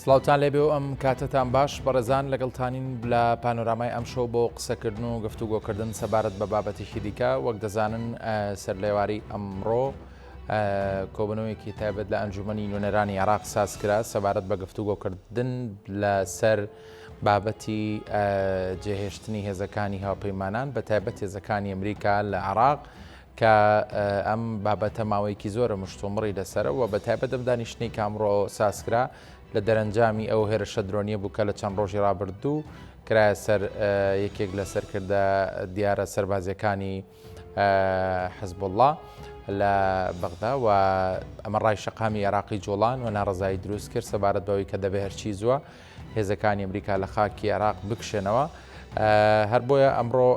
سڵاوتان لێبێ و ئەم کاتەتان باش بەڕێزان لەگەڵتانین لە پانۆرامای ئەمشەو بۆ قسەکردن و گفتوگۆکردن سەبارەت بە بابەتێکی دیکە وەک دەزانن سەرلێواری ئەمڕۆ کۆبنەوەیەکی تایبەت لە ئەنجومەنی نوێنەرانی عێراق سازکرا سەبارەت بە گفتوگۆکردن لەسەر بابەتی جێهێشتنی هێزەکانی هاوپەیمانان بە تایبەت هێزەکانی ئەمریکا لە عێراق کە ئەم بابەتە ماوەیەکی زۆرە مشتومڕی لەسەرە و بە تایبەت ئەم دانیشتنەی کە ئەمڕۆ سازکرا لە دەرەنجامی ئەو هێرشە درۆنیە بوو کە لە چەند ڕۆژی ڕابردوو کرایە سەر یەکێک لە سەرکردە دیارە سەربازیەکانی حزبوڵڵا لە بەغدا و ئەمە ڕای شەقامی عێراقی جوڵان و ناڕەزایی دروست کرد سەبارەت بەوەی کە دەبێ هەرچی زووە هێزەکانی ئەمریکا لە خاکی عێراق بکشێنەوە. هەر بۆیە ئەمڕۆ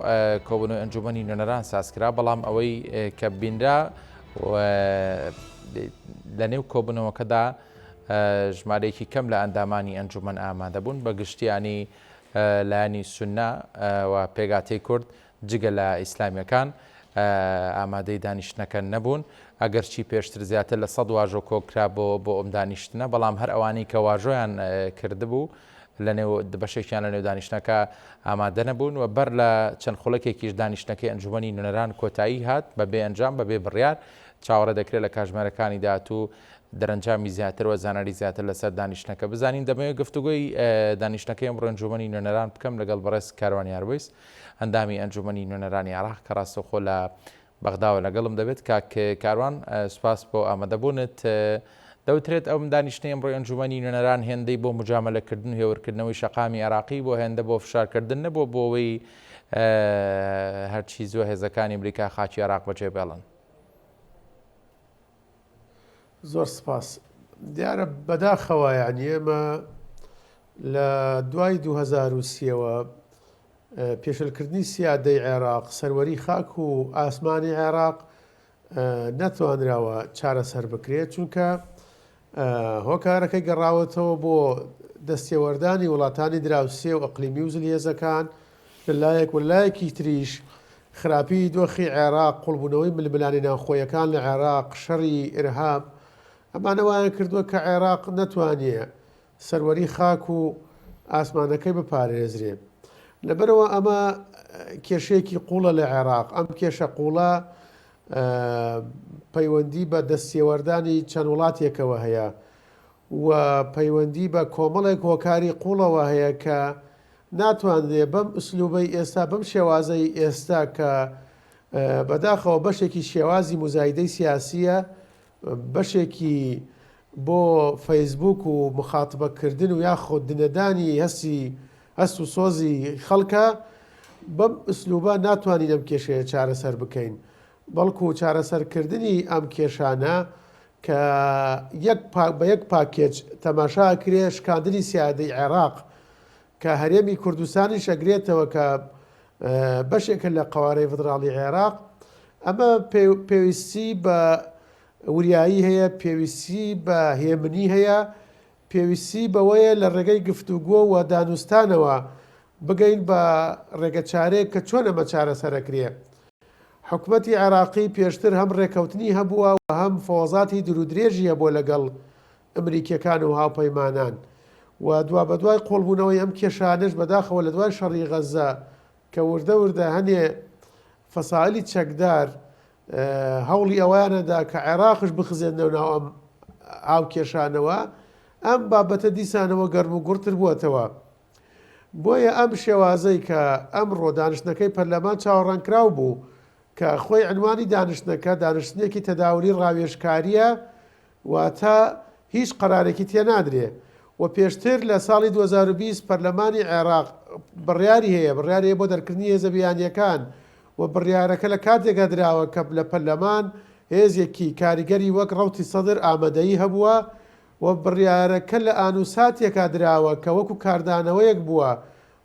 کۆبوونەوەی ئەنجومەنی نوێنەران سازکرا، بەڵام ئەوەی کە بینرا لە نێو کۆبوونەوەکەدا ژمارەیەکی کەم لە ئەندامانی ئەنجومەن ئامادەبوون، بە گشتیانی لایەنی سوننە و پێکهاتەی کورد جگە لە ئیسلامیەکان ئامادەی دانیشتنەکە نەبوون، ئەگەرچی پێشتر زیاتر لە سەد واژۆ کۆکرا بۆ بۆ ئەم دانیشتنە، بەڵام هەر ئەوانەی کە واژۆیان کردبوو لەنێو بەشێکیان لەنێو دانیشتنەکە ئامادە نەبوون و بەر لە چەند خولەکێکیش دانیشتنەکەی ئەنجومەنی نوێنەران کۆتایی هات بەبێ ئەنجام بەبێ بڕیار، چاوەڕێ دەکرێت لە کاژمێرەکانی داهاتوو دەرەنجامی زیاتر و زانیاری زیاتر لەسەر دانیشتنەکە بزانین. دەمەوێت گفتوگۆی دانیشتنەکەی ئەمڕۆ ئەنجومەنی نوێنەران بکەم لەگەڵ بەڕێز کاروان یاروەیس ئەندامی ئەنجومەنی نوێنەرانی عێراق کە ڕاستەوخۆ لە بەغداوە لەگەڵم دەبێت. کاک کاروان سوپاس بۆ ئامادەبوونت. دەوترێت ئەم دانیشتنەی ئەمڕۆی ئەنجومەنی نوێنەران هێندەی بۆ مجامەلەکردن و هێورکردنەوەی شەقامی عێراقی بۆ هێندە بۆ فشارکردن نەبووە بۆ ئەوەی هەرچی زووە هێزەکانی ئەمریکا خاکی عێراق بەجێبێڵن. زۆر سپاس. دیارە بەداخەوە یانی ئێمە لە دوای 2003ەوە پێشلکردنی سیادەی عێراق، سەروەری خاک و ئاسمانی عێراق نەتوانراوە چارەسەر بکرێت، چونکە هۆکارەکەی گەڕاوەتەوە بۆ دەستێوەردانی وڵاتانی دراوسێ و ئەقلیمی و زلهێزەکان لە لایەک و لایەکی تریش خراپی دۆخی عێراق، قوڵبوونەوەی ململانێ ناوخۆیەکان لە عێراق، شەڕی ئیرهاب، ئەمانە وایان کردووە کە عێراق نەتوانێ سەروەری خاک و ئاسمانەکەی بپارێزرێ. لەبەرئەوە ئەمە کێشەیەکی قوڵە لە عێراق، ئەم کێشە قوڵە پەیوەندی بە دەستێوەردانی چەند وڵاتێکەوە هەیە و پەیوەندی بە کۆمەڵێک هۆکاری قوڵەوە هەیە کە ناتوانرێ بەم ئسلوبەی ئێستا بەم شێوازەی ئێستا کە بەداخەوە بەشێکی شێوازی موزایدەی سیاسیە بەشێکی بۆ فەیسبوک و مخاتبە کردن و یاخود دنەدانی هەستی هەست و سۆزی خەڵکە، بەم ئسلوبە ناتوانین ئەم کێشەیە چارەسەر بکەین، بەڵکو چارەسەرکردنی ئەم کێشانە کە یەک بە یەک پاکێج تەماشا ئەکرێ شکاندنی سیادەی عێراق کە هەرێمی کوردستانیش ئەگرێتەوە کە بەشێکە لە قەوارەی فدراڵی عێراق، ئەمە پێویستی بە وریایی هەیە، پێویستی بە هێمنی هەیە، پێویستی بەوەیە لە ڕێگەی گفتوگۆ و دانوستانەوە بگەین بە ڕێگەچارەیەک کە چۆن ئەمە چارەسەرەکرێ. حکومەتی عێراقی پێشتر هەم ڕێککەوتنی هەبووە و هەم مفاوەزاتی دوورودرێژی هەبووە لەگەڵ ئەمریکییەکان و هاوپەیمانان و دوابەدوای قووڵبوونەوەی ئەم کێشانەش بەداخەوە لە دوای شەڕی غەززە کە وردە وردە هەنێ فەسائلی چەکدار هەوڵی ئەوەیانەدا کە عێراقش بخزێننەوە ناو ئەم هاوکێشانەوە، ئەم بابەتە دیسانەوە گەرم و گوڕتر بووەتەوە. بۆیە ئەم شێوازەی کە ئەمڕۆ دانیشتنەکەی پەرلەمان چاوەڕانکراو بوو کە خۆی عنوانی دانیشتنەکە دانیشتنێکی تەداولی ڕاوێژکارییە واتە هیچ قەرارێکی تێنادرێ و پێشتر لە ساڵی 2020 پەرلەمانی عێراق بڕیاری هەیە بڕیاری هەیە بۆ دەرکردنی هێزە بیانییەکان و بڕیارەکە لە کاتێکا دراوە کە لە پەرلەمان هێزێکی کاریگەری وەک ڕەوتی سەدر ئامادەیی هەبووە و بڕیارەکە لە ئانوساتێکا دراوە کە وەکو کاردانەوەیەک بووە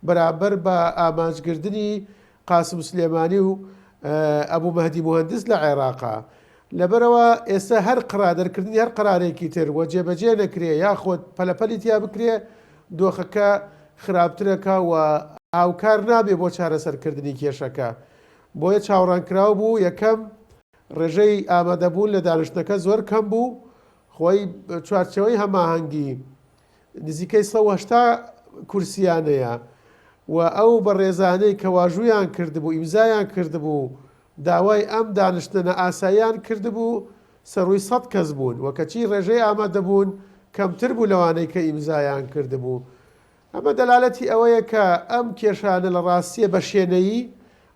بەرامبەر بە ئامانجگردنی قاسم سلێمانی و ئەبو مەهدی موهەندس لە عێراقا. لەبەرئەوە ئێستا هەر قرا دەرکردنی هەر قەرارێکی تر و جێبەجێ نەکرێ یاخود پەلەپەلی تیا بکرێ دۆخەکە خراپترەکا و هاوکار نابێ بۆ چارەسەرکردنی کێشەکە. بۆیە چاوەڕانکراو بوو یەکەم ڕێژەی ئامادەبوون لە دانیشتنەکە زۆر کەم بوو، خۆی چوارچێوەی هەماهەنگی. نزیکەی 180 کورسیانەیە و ئەو بەڕێزانەی کە واژوویان کردبوو، ئیمزایان کردبوو، داوای ئەم دانیشتنە نائاساییان کردبوو، سەرووی سەت کەس بوون و کەچی ڕێژەی ئامادەبوون کەمتر بوو لەوانەی کە ئیمزایان کردبوو. ئەمە دەلالەتی ئەوەیە کە ئەم کێشانە لە ڕاستییە بە شێنەیی،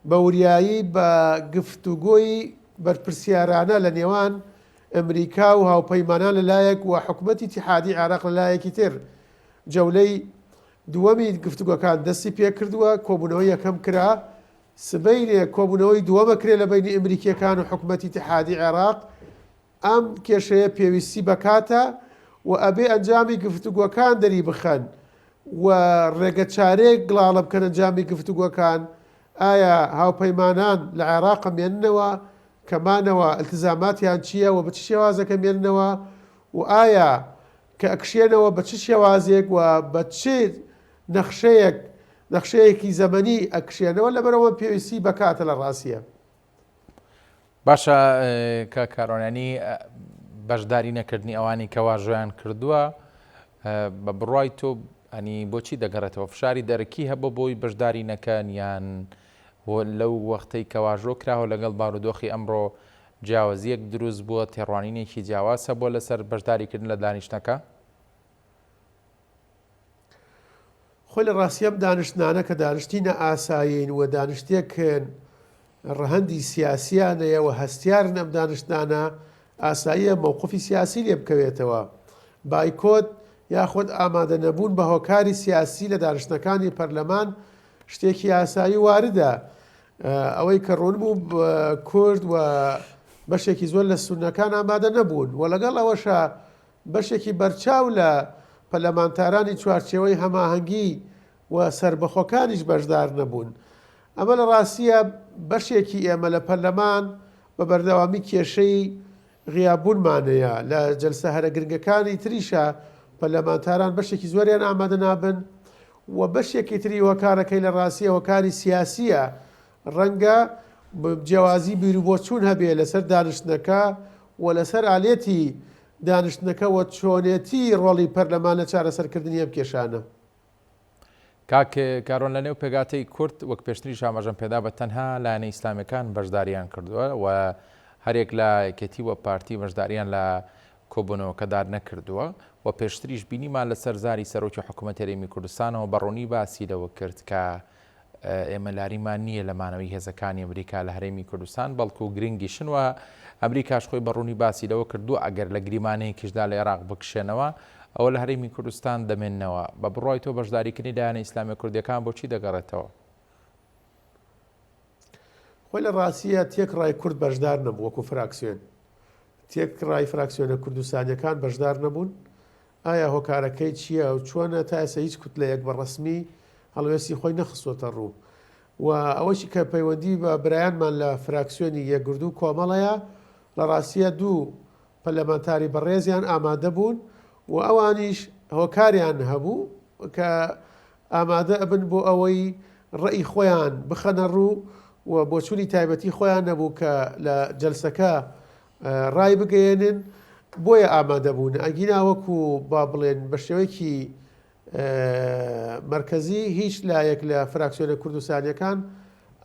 بە وریایی، بە گفتوگۆی بەرپرسیارانە لە نێوان ئەمریکا و هاوپەیمانان لە لایەک و حکومەتی ئیتیحادی عێراق لە لایەکی تر جەولەی دووەمی گفتوگۆکان دەستی پێکردووە، کۆبوونەوەی یەکەم کرا، سبەینێ کۆبوونەوەی دووەم ئەکرێ لە بەینی ئەمریکییەکان و حکومەتی ئیتیحادی عێراق، ئەم کێشەیە پێویستی بە کاتە و ئەبێ ئەنجامی گفتوگۆکان دەریبخەن و ڕێگە چارەیەک گڵاڵە بکەن ئەنجامی گفتوگۆکان، ئایا هاوپەیمانان لە عێراق ئەمێننەوە، کە مانەوە ئیلتزاماتیان چییە و بە چ شێوازێک ئەمێننەوە و ئایا کە ئەکشێنەوە بە چ شێوازێک و بە چ نەخشەیەک، نەخشەیەکی زەمەنی ئەکشێنەوە، لەبەرئەوە پێویستی بە کاتە لە ڕاستیە. باشە کاک کاروان یانی بەشداری نەکردنی ئەوانی کە واژۆیان کردووە بە بڕوای تۆ ئەنی بۆچی دەگەڕێتەوە فشاری دەرەکی هەبوو بۆی بەشداری نەکەن یان لەو وەختەی کە واژۆ کراوە لەگەڵ بارودۆخی ئەمڕۆ جیاوازییەک دروست بووە، تێڕوانینێکی جیاواز هەبووە لەسەر بەشداریکردن لە دانیشتنەکە؟ خۆی لە ڕاستی ئەم دانیشتنانە کە دانیشتنی نائاسایین و دانیشتێکن ڕەهەندی سیاسییانەیە و هەستیارن ئەم دانیشتنانە ئاساییە مەوقفی سیاسی لێ بکەوێتەوە. بایکۆت یاخود ئامادەنەبوون بە هۆکاری سیاسی لە دانیشتنەکانی پەرلەمان شتێکی ئاسایی و واردە. ئەوەی کە ڕوون بوو کورد و بەشێکی زۆر لە سوننەکان ئامادە نەبوون و لەگەڵ ئەوەشا بەشێکی بەرچاو لە پەرلەمانتارانی چوارچێوەی هەماهەنگی و سەربەخۆکانیش بەشدار نەبوون. ئەمە لە ڕاستییا بەشێکی ئێمە لە پەرلەمان بە بەردەوامی کێشەی غیاببوونمان هەیە، لە جەلسە هەرە گرنگەکانی تریشا پەرلەمانتاران بەشێکی زۆریان ئامادە نابن و بەشێکی تری هۆکارەکەی لە ڕاستییا هۆکاری سیاسییە، ڕەنگە جیاوازی بیروبۆچوون هەبێ لەسەر دانیشتنەکە و لەسەر ئالێتی دانیشتنەکە و چۆنێتی ڕۆڵی پەرلەمان لە چارەسەرکردنی ئەم کێشانە. کاک کاروان لە نێو پێکهاتەی کورد وەک پێشتریش ئاماژەم پێدا بە تەنها لایەنە ئیسلامیەکان بەشداریان کردووە و هەرێک لە یەکێتی و پارتی بەشداریان لە کۆبوونەوەکەدا نەکردووە و پێشتریش بینیمان لەسەر زاری سەرۆکی حکوومەت هەرێمی کوردستانەوە بە ڕوونی باسی لەوە کرد کە ئێمە لاریمان نییە لە مانەوەی هێزەکانی ئەمریکا لە هەرێمی کوردستان، بەڵکو گرنگیشن و ئەمریکاش خۆی بە ڕوونی باسی لەوە کردووە ئەگەر لە گریمانەیەکیشدا لە عێراق بکشێنەوە ئەوە لە هەرێمی کوردستان دەمێننەوە. بە بڕوای تۆ بەشداریکردنی لایەنە ئیسلامیە کوردیەکان بۆ چی دەگەڕێتەوە؟ خۆی لە ڕاستییا تێکڕای کورد بەشدار نەبوو وەکو فراکسیۆن. تێکڕای فراکسیۆنە کوردستانیەکان بەشدار نەبوون. ئایا هۆکارەکەی چییە و چۆنە تا ئێستا هیچ کوتلەیەک بە ڕەسمی هەڵوێستی خۆی نەخستۆتە ڕوو و ئەوەشی کە پەیوەندی بە برایانمان لە فراکسیۆنی یەکگرتوو کۆمەڵەیە لە ڕاستییا دوو پەرلەمانتاری بەڕێزیان ئامادە بوون و ئەوانیش هۆکاریان هەبوو کە ئامادە ئەبن بۆ ئەوەی ڕەئی خۆیان بخەنە ڕوو و بۆچوونی تایبەتی خۆیان نەبوو کە لە جەلسەکە ڕایبگەیەنن بۆیە ئامادەبوون ئەگینا وەکو با بڵێن بە شێوەیەکی مەرکەزی هیچ لایەک لە فراکسیۆنە کوردستانیەکان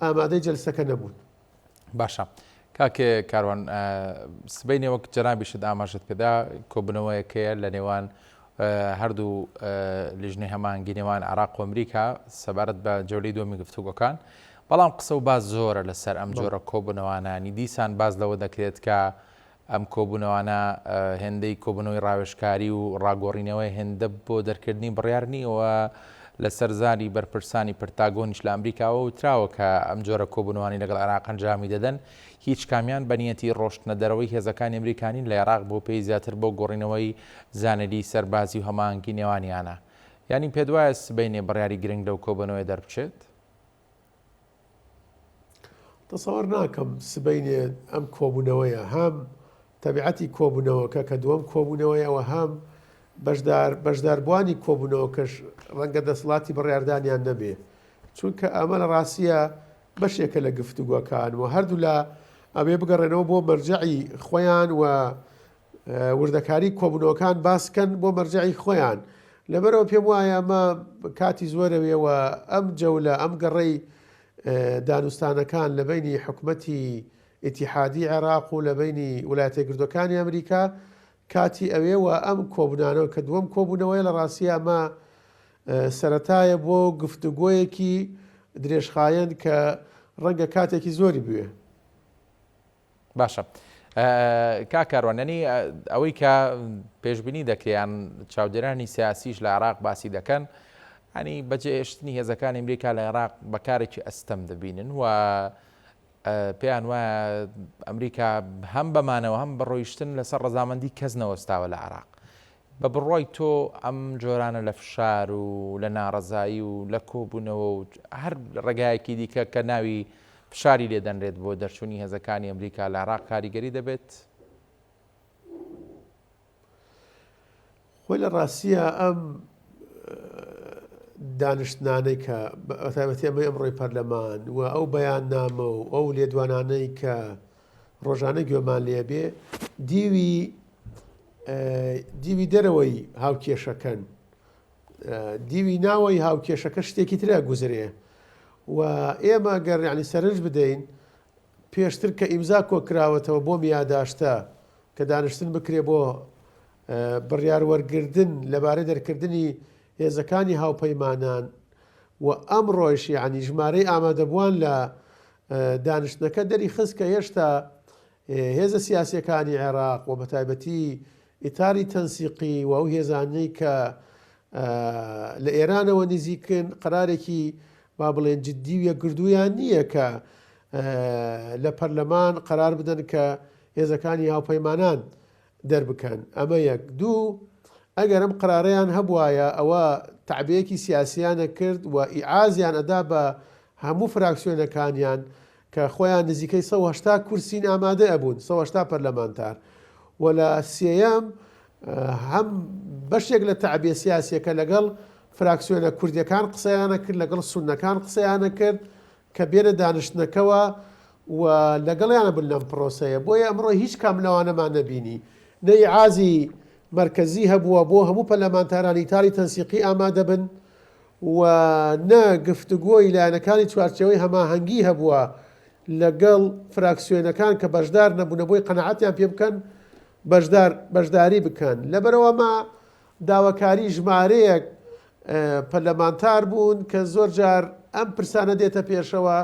ئامادەی جەلسەکە نەبوون. باشە کاک کاروان سبەینێ وەک جەنابیشت ئاماژەت پێدا کۆبوونەوەیەک هەیە لە نێوان هەردوو لیژنەی هەماهەنگی نێوان عێراق و ئەمریکا سەبارەت بە جەولەی دووەمی گفتوگۆکان بەڵام قسە و باس زۆرە لەسەر ئەم جۆرە کۆبوونەوانە ینی دیسان باس لەوە دەکرێت کە ئەم کۆبوونەوانە هێندەی کۆبوونەوەی ڕاوێژکاری و ڕاگۆڕینەوەی هێندە بۆ دەرکردنی بڕیار نییە و لەسەر زاری بەرپرسانی پرتاگۆنیش لە ئەمریکاوە وتراوە کە ئەم جۆرە کۆبوونەوانی لەگەڵ عێراق ئەنجامی دەدەن هیچ کامیان بە نیەتی ڕۆشتنە دەرەوەی هێزەکانی ئەمریکا نین لە عێراق بۆ پێی زیاتر بۆ گۆڕینەوەی زانیری سەربازی و هەماهەنگی نێوانیانە. یانی پێت وایە سبەینێ بڕیاری گرنگ لەو کۆبوونەوەیە دەربچێت؟ تەسەوەر ناکەم سبەینێ ئەم کۆبوونەوەیە هەم تەبیعەتی کۆبوونەوەکە کە دووەم کۆبوونەوەیە و هەم بەشدار بەشداربووانی کۆبوونەوەکەش ڕەنگە دەسەڵاتی بڕیاردانیان نەبێ چونکە ئەمە لە ڕاستیە بەشێکە لە گفتوگۆکان و هەردوولا ئەبێ بگەڕێنەوە بۆ مەرجەعی خۆیان و وردەکاری کۆبوونەوەکان باس کەن بۆ مەرجەعی خۆیان. لەبەرئەوە پێم وایە ئەمە کاتی زۆرەوێ و ئەم جەولە، ئەم گەڕەی دانوستانەکان لە بەینی حکومەتی ئیتیحادی عێراق و لە بەینی ولایەتە یەکگرتووەکانی ئەمریکا کاتی ئەوێ و ئەم کۆبوونانەوە کە دووەم کۆبوونەوەیە لە ڕاستییا ئەمە سەرەتایە بۆ گفتوگۆیەکی درێژخایەن کە ڕەنگە کاتێکی زۆری بوێ. باشە کاک کاروان یانی ئەوەی کە پێشبینی دەکرێت یان چاودێرانی سیاسیش لە عێراق باسی دەکەن ینی بەجێهێشتنی هێزەکانی ئەمریکا لە عێراق بەکارێکی ئەستەم دەبینن و پێیان وایە ئەمریکا هەم بەمانەوە هەم بە ڕۆیشتن لەسەر ڕەزامەندی کەس نەوەستاوە لە عێراق بە بڕوای تۆ ئەم جۆرانە لە فشار و لە ناڕەزایی و لە کۆبوونەوە و هەر ڕێگایەکی دیکە کە ناوی فشاری لێ دەنرێت بۆ دەرچوونی هێزەکانی ئەمریکا لە عێراق کاریگەری دەبێت؟ خۆی لە ڕاستییا ئەم دانیشتنانەی کە بەتایبەتی ئەمەی ئەمڕۆی پەرلەمان و ئەو بەیاننامە و ئەو لێدوانانەی کە ڕۆژانە گوێمان لێ بێ دیوی دیوی دەرەوەی هاوکێشەکەن دیوی ناوەی هاوکێشەکە شتێکی ترە گوزرێ و ئێمە گەر یعنی سەرنج بدەین پێشتر کە ئیمزا کۆکراوەتەوە بۆم یاداشتە کە دانیشتن بکرێ بۆ بڕیار وەرگردن لەبارەی دەرکردنی هێزەکانی هاوپەیمانان و ئەمڕۆیش یعنی ژمارەی ئامادەبووان لە دانیشتنەکە دەریخست کە هێشتا هێزە سیاسییەکانی عێراق و بەتایبەتی ئیتاری تەنسیقی و ئەو هێزانەی کە لە ئێرانەوە نزیکن قەرارێکی با بڵێن جددی و یەکگرتوویان نییە کە لە پەرلەمان قەرار بدەن کە هێزەکانی هاوپەیمانان دەربکەن ئەمە یەک. دوو، ئەگەر ئەم قەرارەیان هەبوایە ئەوە تەعبیەیەکی سیاسیان ئەکرد و ئیعازیان ئەدا بە هەموو فراکسیۆنەکانیان کە خۆیان نزیکەی 180 کورسین ئامادە ئەبوون، 180 پەرلەمانتار و لە سێیەم هەم بەشێک لە تەعبیە سیاسیەکە لەگەڵ فراکسیۆنە کوردیەکان قسەیان ئەکرد، لەگەڵ سوننەکان قسەیان ئەکرد کە بێنە دانیشتنەکەوە و لەگەڵیانە بن لەم پرۆسەیە، بۆیە ئەمڕۆ هیچ کام لەوانەمان نەبینی، نە ئیعازی مەرکەزی هەبووە بۆ هەموو پەرلەمانتارانی ئیتاری تەنسیقی ئامادەبن و نە گفتوگۆی لایەنەکانی چوارچێوەی هەماهەنگی هەبووە لەگەڵ فراکسیۆنەکان کە بەشدار نەبوونە بۆی قەناعەتیان پێ بکەن بەشدار بەشداری بکەن لەبەرئەوە ئەمە داواکاری ژمارەیەک پەرلەمانتار بوون کە زۆر جار ئەم پرسانە دێتە پێشەوە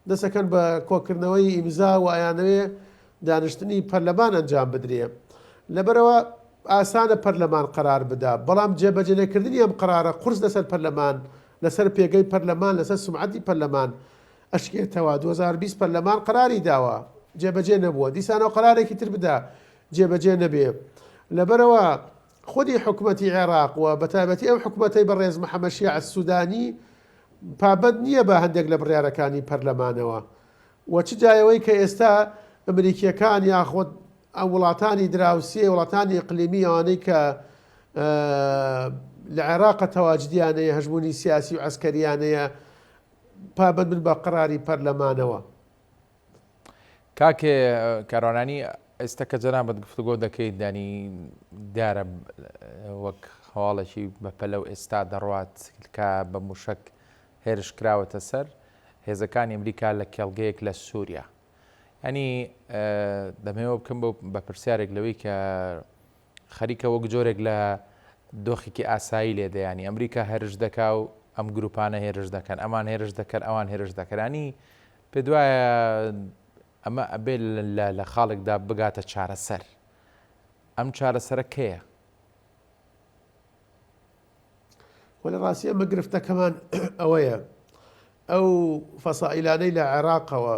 دەسەکەن بە کۆکردنەوەی ئیمزا و ئەیانەوێ دانیشتنی پەرلەمان ئەنجام بدرێ لەبەرئەوە ئاسانە پەرلەمان قەرار بدا بەڵام جێبەجێ نەکردنی ئەم قەرارە قورس لەسەر پەرلەمان لەسەر پێگەی پەرلەمان لەسەر سومعەتی پەرلەمان ئەشکێتەوە 2020 پەرلەمان قەراری داوە جێبەجێ نەبووە دیسانەوە قەرارێکی تر بدا جێبەجێ نەبێ لەبەرئەوە خودی حکومەتی عێراق و بەتایبەتی ئەم حکومەتەی بەڕێز محەمەد شیاع سودانی پابەند نییە بە هەندێک لە بڕیارەکانی پەرلەمانەوە و چ جایەوەی کە ئێستا ئەمریکییەکان یاخود وڵاتانی دراوسێ وڵاتانی ئیقلیمی ئەوانەی کە لە عێراقە تەواجدیان هەیە هەژموونی سیاسی و عەسکەریان هەیە پابەند بن بە قەراری پەرلەمانەوە. کاک کاروانانی ئێستا کە جەنابت گفتوگۆ دەکەیت دانی دیارە وەک هەواڵێکی بەپەلە و ئێستا دەڕوات کە بە موشک هێرش کراوەتە سەر هێزەکانی ئەمریکا لە کێڵگەیەک لە سووریا ینی دەمەوە بکەم بە پرسیارێک لەوەی کە خەریکە وەک جۆرێک لە دۆخێکی ئاسایی لێ دەیانی ئەمریکا هێرش دەکا و ئەم گروپانە هێرش دەکەن ئەمان هێرش دەکەن ئەوان هێرش دەکەرانی پێت وایە ئەمە ئەبێ لە خاڵێکدا بگاتە چارەسەر ئەم چارەسەرە کەیە؟ وە لە ڕاستی ئەمە گرفتەکەمان ئەوەیە ئەو فەسائیلانەی لە عێراقەوە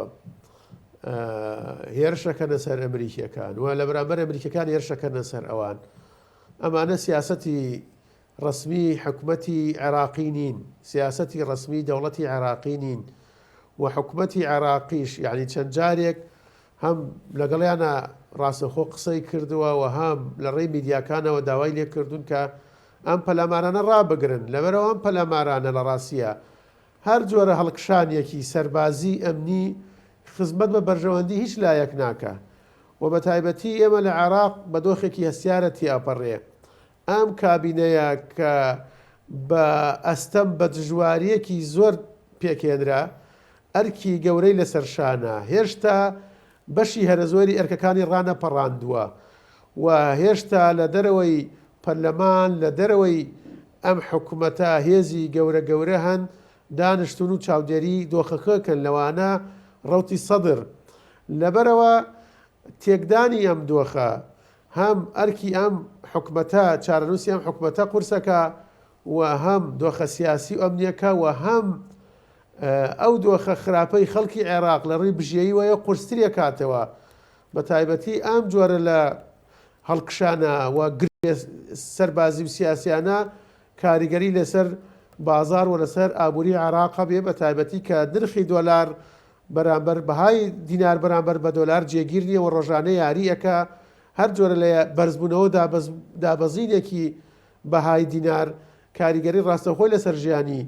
هێرشەکەنە سەر ئەمریکیەکان و لە بەرامبەر ئەمریکەکان هێرشەکەنە سەر ئەوان ئەمانە سیاسەتی ڕەسمی حکومەتی عێراقی نین، سیاسەتی ڕەسمی دەوڵەتی عێراقی نین و حکومەتی عێراقیش یانی چەند جارێک هەم لەگەڵیانا ڕاستەوخۆ قسەی کردووە و هەم لە ڕێی میدیاکانەوە داوای لێ کردوون کە ئەم پەلامارانە ڕابگرن لەبەرئەوە ئەم پەلامارانە لە ڕاستییا هەر جۆرە هەڵکشانێکی سەربازی ئەمنی خزمەت بە بەرژەوەندی هیچ لایەک ناکا و بەتایبەتی ئێمە لە عێراق بە دۆخێکی هەستیارە تێئەپەڕێ ئەم کابینەیە کە. بە ئەستەم بە دژوارییەکی زۆر پێکهێنرا، ئەرکی گەورەی لەسەر شانە، هێشتا بەشی هەرەزۆری ئەرکەکانی ڕانەپەڕاندووە و هێشتا لە دەرەوەی پەرلەمان، لە دەرەوەی ئەم حکومەتە هێزی گەورە گەورە هەن دانیشتوون و چاودێری دۆخەکە کەن لەوانە ڕەوتی سەدر. لەبەرئەوە تێکدانی ئەم دۆخە هەم ئەرکی ئەم حکومەتە، چارەنووسی ئەم حکومەتە قورسەکا و هەم دۆخە سیاسی و ئەمنیەکە و هەم ئەو دۆخە خراپەی خەڵکی عێراق لە ڕووی بژێویەوە قورستریەکاتەوە بە تایبەتی ئەم جۆرە لە هەڵکشانە و گرێ سەربازی و سیاسیانە کاریگەری لەسەر بازاڕ و لەسەر ئابووری عێراق هەبێ بە تایبەتی کە نرخی دۆلار بەرامبەر بەهای دینار بەرامبەر بە دۆلار جێگیر نییە و ڕۆژانە یاری ئەکا هەر جۆرە لە بەرزبوونەوە دابەزینێکی بەهای دینار کاریگەری ڕاستەوخۆی لەسەر ژیانی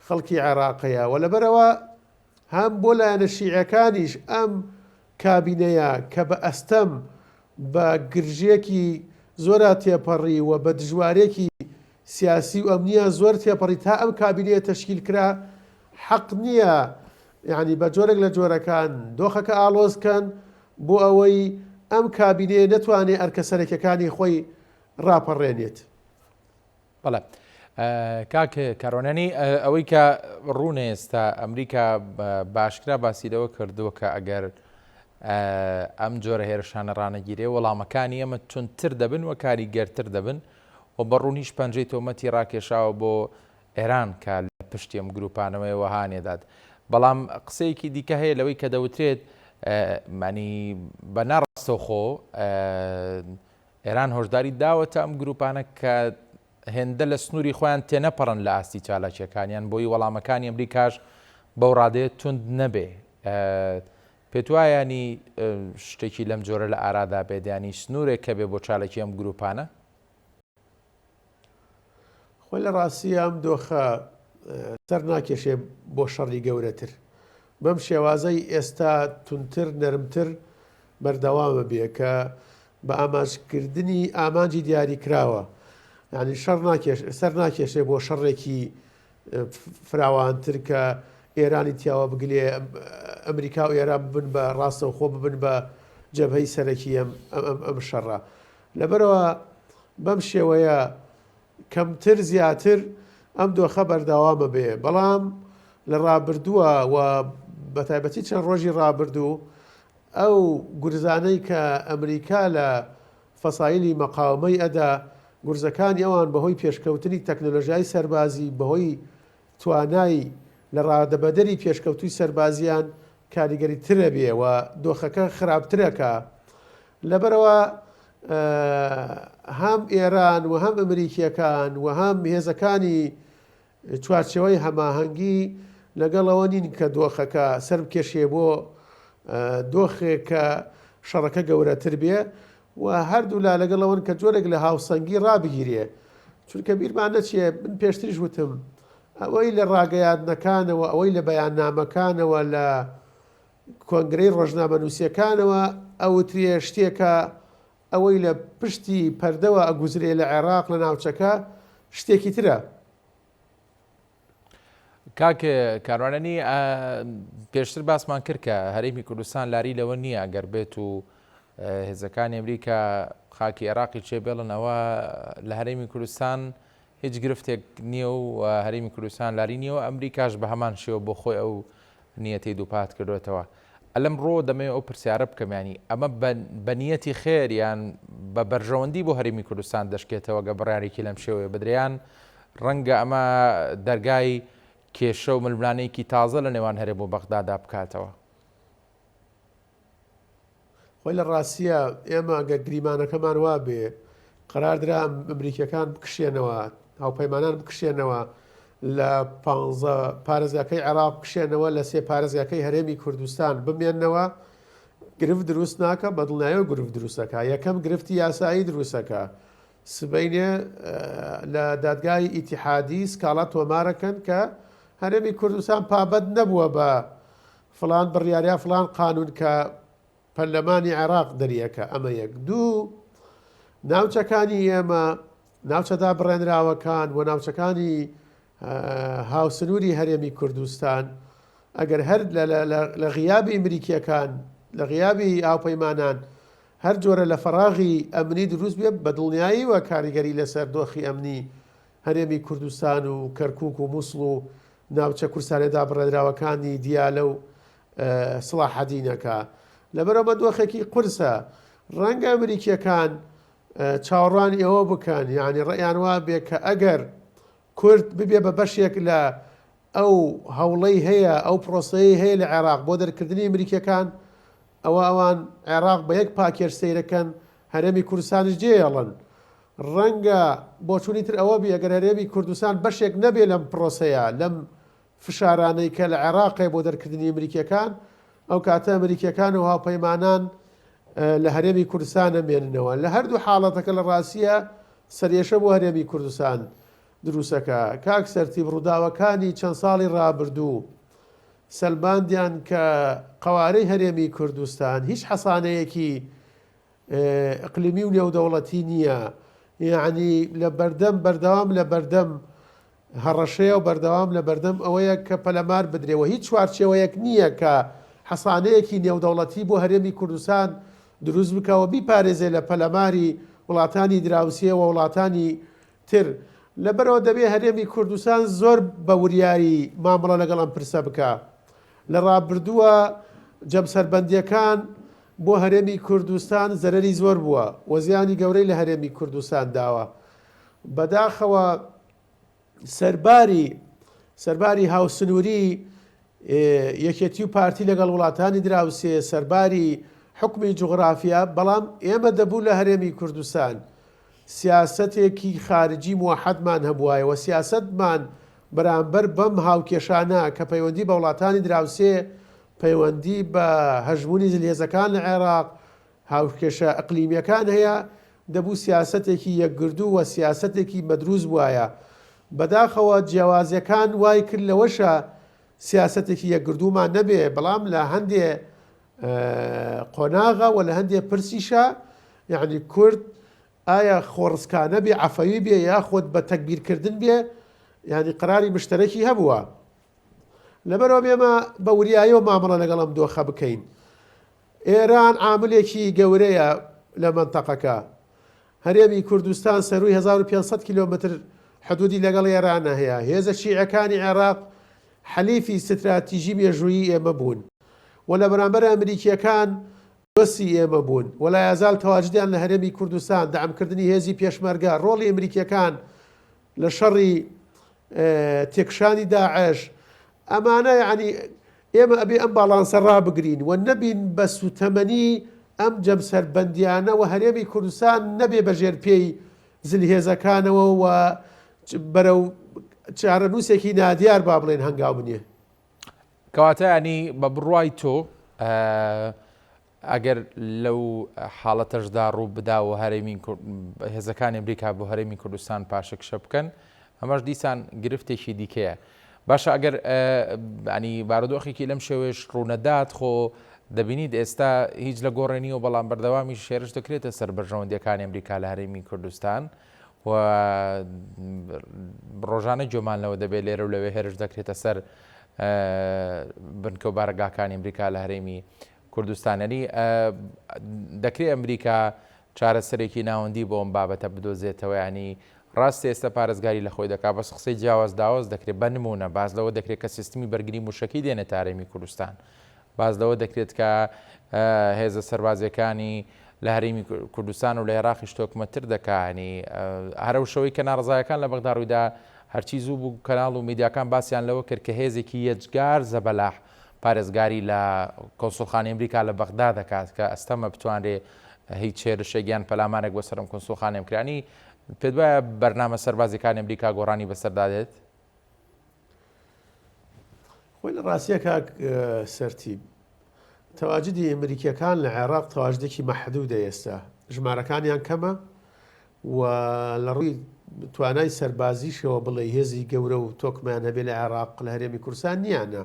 خەڵکی عێراق هەیە و لەبەرئەوە هەم بۆ لایەنە شیعەکانیش ئەم کابینەیە کە بە ئەستەم بە گرژییەکی زۆرا تێپەڕی و بە دژوارێکی سیاسی و ئەمنییا زۆر تێپەڕی تا ئەم کابینەیە تەشکیل کرا حەق نییە یانی بە جۆرێک لە جۆرەکان دۆخەکە ئاڵۆز کەن بۆ ئەوەی ئەم کابینەیە نەتوانێ ئەرکە سەرەکیەکانی خۆی ڕاپەڕێنێت. بەڵێ کاک کاروانیانی ئەوەی کە ڕوونە ئێستا ئەمریکا باشکرا باسی لەوە کردووە کە ئەگەر ئەم جۆرە هێرشانە ڕانەگیرێ وەڵامەکانی ئەمە توندتر دەبن و کاریگەرتر دەبن و بە ڕوونیش پەنجەی تۆمەتی ڕاکێشاوە بۆ ئێران کە لە پشتی ئەم گروپانەوەیەوە هانێدات بەڵام قسەیەکی دیکە هەیە لەوەی کە دەوترێت مانی بە ناڕاستەوخۆ ئێران هۆشداری داوەتە ئەم گروپانە کە هێندە لە سنووری خۆیان تێنەپەڕن لە ئاستی چالاکییەکانیان، بۆی وەڵامەکانی ئەمریکاش بەو ڕادەیە توند نەبێ. پێت وایە یانی شتێکی لەم جۆرە لە ئارادا بێت، یانی سنوورێک هەبێ بۆ چالاکی ئەم گروپانە؟ خۆی لە ڕاستییا ئەم دۆخە سەر ناکێشێ بۆ شەڕی گەورەتر. بەم شێوازەی ئێستا توندتر، نەرمتر بەردەوامە بێ کە بە ئامانجکردنی ئامانجی دیاریکراوە یعنی شەڕ ناکێش سەر ناکێشێ بۆ شەڕێکی فراوانتر کە ئێرانی تیاوە بگلێ ئەمریکا و ئێران ببن بە ڕاستەوخۆ ببن بە جەبهەی سەرەکی ئەم ئەم شەڕە لەبەرەوە بەم شێوەیە کەمتر زیاتر ئەم دۆخە بەردەوامە بێ بەڵام لە ڕابردووە و بەتایبەتی چەند ڕۆژی ڕابردوو ئەو گورزانەی کە ئەمریکا لە فەسایلی مەقاومەی ئەدا، گورزەکانی ئەوان بەهۆی پێشکەوتنی تەکنەلۆژیای سەربازی، بەهۆی توانای لە ڕادەبەدەری پێشکەوتووی سەربازیان کاریگەریترەبێ و دۆخەکە خراپترەکا. لەبەرئەوە هەم ئێران و هەم ئەمریکییەکان و هەم هێزەکانی چوارچێوەی هەماهەنگی لەگەڵ ئەوە نین کە دۆخەکە سەربکێشێ بۆ دۆخێک کە شەڕەکە گەورەتر بێ و هەردوولا لەگەڵ ئەوەن کە جۆرێک لە هاوسەنگی ڕابگیرێ چونکە بیرمان نەچێ من پێشتریش وتم ئەوەی لە ڕاگەیاندنەکانەوە ئەوەی لە بەیاننامەکانەوە لە کۆنگرەی ڕۆژنامەنووسیەکانەوە ئەوترێ شتێکە ئەوەی لە پشتی پەردەوە ئەگوزرێ لە عێراق لە ناوچەکە شتێکی ترە. کاک کاروانانی پێشتر باسمان کرد کە هەرێمی کوردستان لاری لەوە نییە ئەگەر بێت و هێزەکانی ئەمریکا خاکی عێراقی چێ بێڵن ئەوە لە هەرێمی کوردستان هیچ گرفتێک نییە و هەرێمی کوردستان لاری نییە و ئەمریکاش بە هەمان شێوە بۆ خۆی ئەو نیەتەی دووپات کردوێتەوە. ئەلەم ڕۆ دەمەوێت ئەو پرسیارە بکەم یانی ئەمە بە نیەتی خێر یان بە بەرژەوەندی بۆ هەرێمی کوردستان دەشکێتەوە گە بڕیارێکی لەم شێوەیە بدرێ یان ڕەنگە ئەمە دەرگای کێشە و ململانێیەکی تازە لە نێوان هەرێم و بەغدادا بکاتەوە؟ خۆی لە ڕاستییا ئێمە گەر گریمانەکەمان وابێ قەرار درا ئەمریکیەکان بکشێنەوە هاوپەیمانان بکشێنەوە لە پانزە پارێزگاکەی عێراق بکشێنەوە لە سێ پارێزگاکەی هەرێمی کوردستان بمێنەوە گرفت دروست ناکە بەدڵنایەوە گرفت دروستەکە یەکەم گرفتی یاسایی دروستەکە سبەینێ لە دادگای ئیتیحادی سکاڵا تۆمارەکەن کە هەرێمی کوردستان پابەند نەبووە بە فڵان بڕیار یا فڵان قانون کە پەرلەمانی عێراق دەریەکە ئەمە یەک دوو ناوچەکانی ئێمە. ناوچە دابڕێنراوەکان و ناوچەکانی هاوسنووری هەرێمی کوردستان ئەگەر هەر لە غیابی ئەمریکیەکان لە غیابی هاوپەیمانان هەر جۆرە لە فەراغی ئەمنی دروست بێ بە دڵنیاییوە کاریگەری لەسەر دۆخی ئەمنی هەرێمی کوردستان و کەرکوک و موسڵ و ناوچە کوردستانە دابڕێنراوەکانی دیالە و سڵاحەدینەکە لەبەرئەمە دۆخێکی قورسە ڕەنگە ئەمریکیەکان چاوەڕوانی ئەوە بکەن یعنی ڕێیان وابێ کە ئەگەر کورد ببێ بە بەشێک لە ئەو هەوڵەی هەیە ئەو پرۆسەیەی هەیە لە عێراق بۆ دەرکردنی ئەمریکیەکان ئەوە ئەوان عێراق بە یەک پاکێج سەیرەکەن هەرێمی کوردستانیش جێیەڵن ڕەنگە بۆچوونی تر ئەوە بێ گەر هەرێمی کوردستان بەشێک نەبێ لەم پرۆسەیە لەم فشارانەی کە لە عێراق هەیە بۆ دەرکردنی ئەمریکیەکان ئەو کاتە ئەمریکیەکان و هاوپەیمانان لە هەرێمی کوردستان ئەمێننەوە لە هەردوو حاڵەتەکە لە ڕاستیە سەرێشە بۆ هەرێمی کوردستان دروستەکە کاک سەرتیپ ڕووداوەکانی چەند ساڵی ڕابردوو سەلماندیان کە قەوارەی هەرێمی کوردستان هیچ حەسانەیەکی ئیقلیمی و نێودەوڵەتی نییە یەعنی لە بەردەم بەردەوام لە بەردەم هەڕەشەیە و بەردەوام لە بەردەم ئەوەیە کە پەلەمار بدرێ و هیچ چوارچێوەیەک نییە کە حەسانەیەکی نێودەوڵەتی بۆ هەرێمی کوردستان دروست بکا و بیپارێزێ لە پەلەماری وڵاتانی دراوسێ و وڵاتانی تر لەبەرئەوە دەبێ هەرێمی کوردستان زۆر بە وریایی مامەڵە لەگەڵ ئەم پرسە بکا. لە ڕابردووە جەمسەربەندییەکان بۆ هەرێمی کوردستان زەرەری زۆر بووە و زیانی گەورەی لە هەرێمی کوردستان داوە. بەداخەوە سەرباری سەرباری هاوسنووری یەکێتی و پارتی لەگەڵ وڵاتانی دراوسێ، سەرباری حوکمی جوغرافیا، بەڵام ئێمە دەبوو لە هەرێمی کوردستان سیاسەتێکی خارجی موەحەدمان هەبوایە و سیاسەتمان بەرامبەر بەم هاوکێشانە کە پەیوەندی بە وڵاتانی دراوسێ، پەیوەندی بە هەژموونی زلهێزەکان لە عێراق، هاوکێشە ئەقلیمیەکان هەیە، دەبوو سیاسەتێکی یەکگردوو و سیاسەتێکی مەدروس بوایە. بەداخەوە جیاوازیەکان وای کرد لەوەشا سیاسەتێکی یەکگردوومان نەبێ، بەڵام لە هەندێ قۆناغا و لە هەندێ پرسیشا یەعنی کورد ئایا خۆڕسکانە بێ عەفەوی بێ یاخود بە تەگبیرکردن بێ یانی قەراری مشتەرەکی هەبووە. لەبەرئەوە ئێمە بە وریاییەوە مامەڵە لەگەڵ ئەم دۆخە بکەین. ئێران عاملێکی گەورەیە لە مەنتەقەکە. هەرێمی کوردستان سەرووی 1500 کیلۆمەتر حدودی لەگەڵ ئێرانە هەیە. هێزە شیعەکانی عێراق حەلیفی ستراتیژی مێژوویی ئێمە بوون و لە بەرامبەر ئەمریکییەکان دۆستی ئێمە بوون و لایەزال تەواجدیان لە هەرێمی کوردستان، دەعمکردنی هێزی پێشمەرگە، ڕۆڵی ئەمریکییەکان لە شەڕی تێکشانی داعش، ئەمانە یەعنی ئێمە ئەبێ ئەم باڵانسە ڕابگرین و نەبین بە سوتەمەنی ئەم جەمسەربەندیانە و هەرێمی کوردستان نەبێ بە ژێر پێی زلهێزەکانەوە و بەرەو چارەنووسێکی نادیار با بڵێن هەنگاو بنێ. کەواتە ینی بە بڕوای تۆ ئەگەر لەو حاڵەتەشدا ڕوو بدا و هەرێمی هێزەکانی ئەمریکا بۆ هەرێمی کوردستان پاشەکشە بکەن ئەمەش دیسان گرفتێکی دیکەیە باشە ئەگەر ینی بارودۆخێکی لەم شێوێش ڕوونەدات خۆ دەبینیت ئێستا هیچ لە گۆڕێ نییە و بەڵام بەردەوامی شێرش دەکرێتە سەر بەرژەوەندیەکانی ئەمریکا لە هەرێمی کوردستان و ڕۆژانە گوێمان لەوە دەبێت لێرە و لەوێ هێرش دەکرێتە سەر بنکە و بارەگاکانی ئەمریکا لە هەرێمی کوردستان یانی دەکرێ ئەمریکا چارەسەرێکی ناوەندی بۆ ئەم بابەتە بدۆزێتەوە ینی ڕاستە ئێستا پارێزگاری لە خۆی دەکات بەس قسەی جیاواز داواز دەکرێت بە نمونە باز لەوە دەکرێت کە سیستمی بەرگری موشکی دێنێتە هەرێمی کوردستان باز لەوە دەکرێت کە هێزە سەربازیەکانی لە هەرێمی کوردستان و لە عێراقیش تۆکمەتر دەکانی هەرەو شەوەی کە ناڕزایەکان لە بەغدا ڕوویدا هەرچی زوو بوو کەناڵ و میدیاکان باسییان لەوە کرد کە هێزێکی یەجگار زەبەلاح پارێزگاری لە کۆنسوڵخانەی ئەمریکا لە بەغدا دەکات کە ئەستەمە بتوانرێ هیچ هێرشێک یان پەلامارێک بۆ سەر ئەم کونسوڵخانەیە بکرێ. یانی پێت وایە بەرنامە سەربازیەکانی ئەمریکا گۆڕانی بەسەردا دێت؟ خۆی لە ڕاستیە کاک سەرتیپ تەواجدی ئەمریکیەکان لە عێراق تەواجدێکی مەحدودە ئێستا ژمارەکانیان کەمە و لە ڕووی توانای سەربازیشەوە بڵێی هێزی گەورە و تۆکمەیان هەبێ لە عێراق لە هەرێمی کوردستان نییانە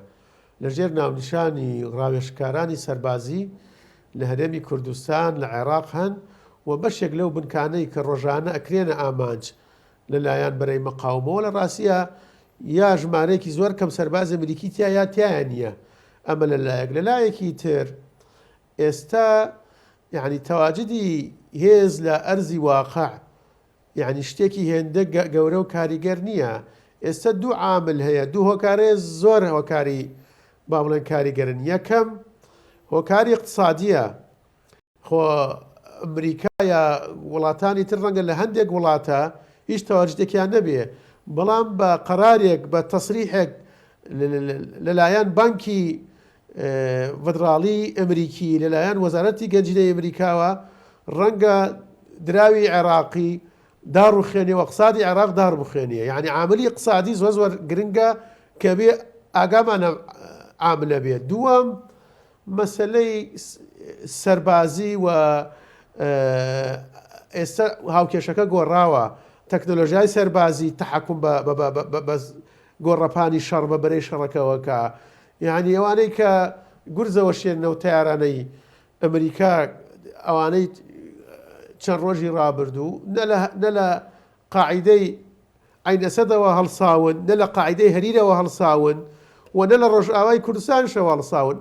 لە ژێر ناونیشانی ڕاوێژکارانی سەربازی لە هەرێمی کوردستان لە عێراق هەن و بەشێک لەو بنکانەی کە ڕۆژانە ئەکرێنە ئامانج. لە لایەن بەرەی مقاومەوە لە ڕاستیا یا ژمارەیەکی زۆر کەم سەربازی ئەمریکی تیا یا تیایا نییە ئەمە لە لایەک لە لایەکی تر ئێستا یعنی تەواجدی هێز لە ئەرزی واقع یعنی شتێکی هێندە گەورە و کاریگەر نییە ئێستا دوو عامل هەیە دوو هۆکارەیە زۆر هۆکاری با بڵێن کاریگەرن یەکەم هۆکاری اقتصادیە خۆ ئەمریکا یا وڵاتانی تر ڕەنگە لە هەندێک وڵاتە هیچ تەواجدێکیان نەبێ بەڵام بە قەرارێک بە تەسریحێک لەلایەن بانکی ڤدراڵی ئەمریکی لەلایەن وەزارەتی گەنجینەی ئەمریکاوە ڕەنگە دراوی عێراقی داڕوخێنێ و اقتصادی عێراق داڕبخێنێ یعنی عاملی اقتصادی زۆر زۆر گرنگە کە بێ ئاگامانە عاملە بێت دووەم مەسەلەی سەربازی و ئێستا هاوکێشەکە گۆڕاوە، تەکنەلۆژیای سەربازی تەحەکوم بە گۆڕەپانی شەڕ بە بەرەی شەڕەکەوە کە یعنی ئەوانەی کە گورزەوە شێنەوە تەیارانەی ئەمریکا ئەوانەی چەند ڕۆژی ڕابردوو نە لە قاعیدەی عەین ئەسەدەوە هەڵساون، نە لە قاعیدەی هەریرەوە هەڵساون و نە لە ڕۆژئاوای کوردستانیشەوە هەڵساون.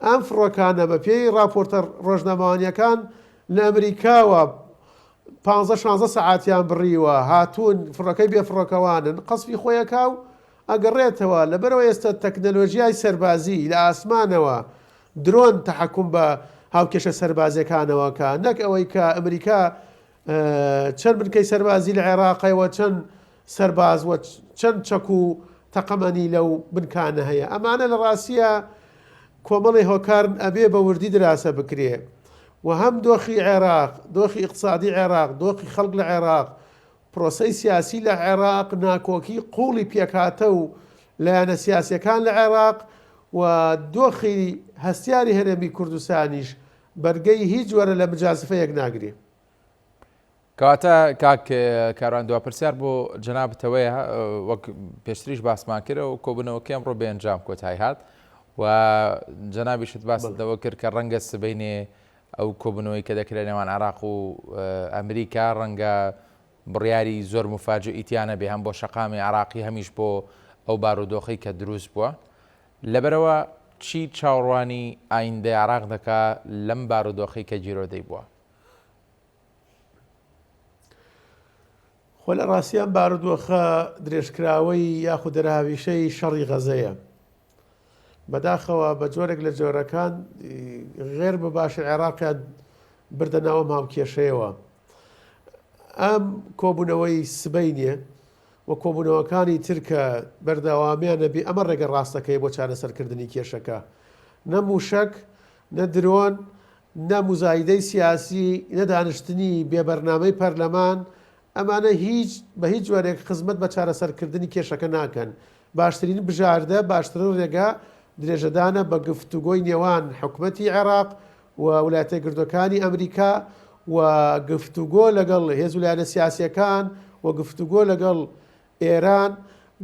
ئەم فڕۆکانە بە پێی ڕاپۆرتە ڕۆژنامەوانییەکان لە ئەمریکاوە پانزە شانزە سەعاتیان بڕیوە، هاتوون، فڕۆکەی بێ فڕۆکەوانن، قەسفی خۆی ئەکا و ئەگەڕێتەوە. لەبەرئەوە ئێستا تەکنەلۆژیای سەربازی لە ئاسمانەوە درۆن تەحەکوم بە هاوکێشە سەربازییەکانەوە ئەکا، نەک ئەوەی کە ئەمریکا چەند بنکەی سەربازی لە عێراقە و چەند سەرباز و چەند چەک و تەقەمەنی لەو بنکانە هەیە ئەمانە لە ڕاستیە کۆمەڵی هۆکارن ئەبێ بە وردی دراسە بکرێ و هەم دۆخی عێراق دۆخی ئیقتسادی عێراق دۆخی خەڵک لە عێراق پرۆسەی سیاسی لە عێراق ناکۆکی قوڵی پێکهاتە و لایەنە سیاسیەکان لە عێراق و دۆخی هەستیاری هەرێمی کوردستانیش بەرگەی هیچ جۆرە لە مجازفەیەک ناگرێ. کەواتە کاک کاروان دوا پرسیار بۆ جەنابتەوەیە وەک پێشتریش باسمان کرد و کۆبوونەوەکەی ئەمڕۆ بێ ئەنجام کۆتایی هات و جەنابیشت باست لەوە کرد کە ڕەنگە سبەینێ ئەو کۆبوونەوەی کە دەکرێت نێوان عراق و ئەمریکا ڕەنگە بڕیاری زۆر مفاجئی تیا نەبێ هەم بۆ شەقامی عراقی هەمیش بۆ ئەو بارودۆخەی کە دروست بووە لەبەرئەوە چی چاوەڕوانی ئایندەی عێراق دەکا لەم بارودۆخەی کە گیرۆدەی بووە؟ خۆ لە ڕاستی ئەم بارودۆخە درێژکراوەی یاخود دەرهاویشەی شەڕی غەزەیە. بەداخەوە بە جۆرێک لە جۆرەکان غێر بە باشی عێراقیان بردە ناو ئەم هاوکێشەیەوە. ئەم کۆبوونەوەی سبەینێ و کۆبوونەوەکانی تر کە بەردەوامیان نەبی ئەمە ڕێگە ڕاستەکەیە بۆ چارەسەرکردنی کێشەکە. نە مووشەک، نە درۆن، نە موزایدەی سیاسی، نە دانیشتنی بێ بەرنامەی پەرلەمان، ئەمانە هیچ بە هیچ جۆرێک خزمەت بە چارەسەرکردنی کێشەکە ناکەن. باشترین بژاردە، باشترین ڕێگا درێژەدانە بە گفتوگۆی نێوان حکومەتی عێراق و ولایەتەیەکگرتوەکانی ئەمریکا و گفتوگۆ لەگەڵ هێز و لایەنە سیاسیەکان و گفتوگۆ لەگەڵ ئێران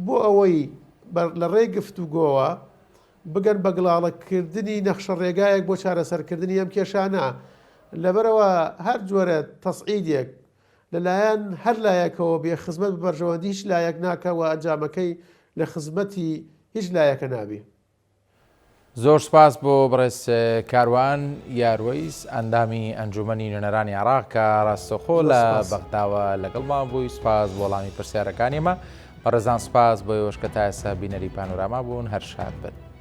بۆ ئەوەی لە ڕێی گفتوگۆوە بگەن بە گڵاڵەکردنی نەخشە ڕێگایەک بۆ چارەسەرکردنی ئەم کێشانە لەبەرئەوە هەر جۆرە تەسعیدێک لەلایەن هەر لایەکەوە بێ خزمەت بە بەرژەوەندی هیچ لایەک ناکا و ئەنجامەکەی لە خزمەتی هیچ لایەکە نابێ. زۆر سوپاس بۆ بەڕێز کاروان یاروەیس ئەندامی ئەنجومەنی نوێنەرانی عێراق کە ڕاستەوخۆ لە بەغداوە لەگەڵمان بووی سوپاس بۆ وەڵامی پرسیارەکانی ئێمە بەڕێزان سوپاس بۆ ئێوەش کە تا ئێستا بینەری پانۆراما بوون هەر شاد بن.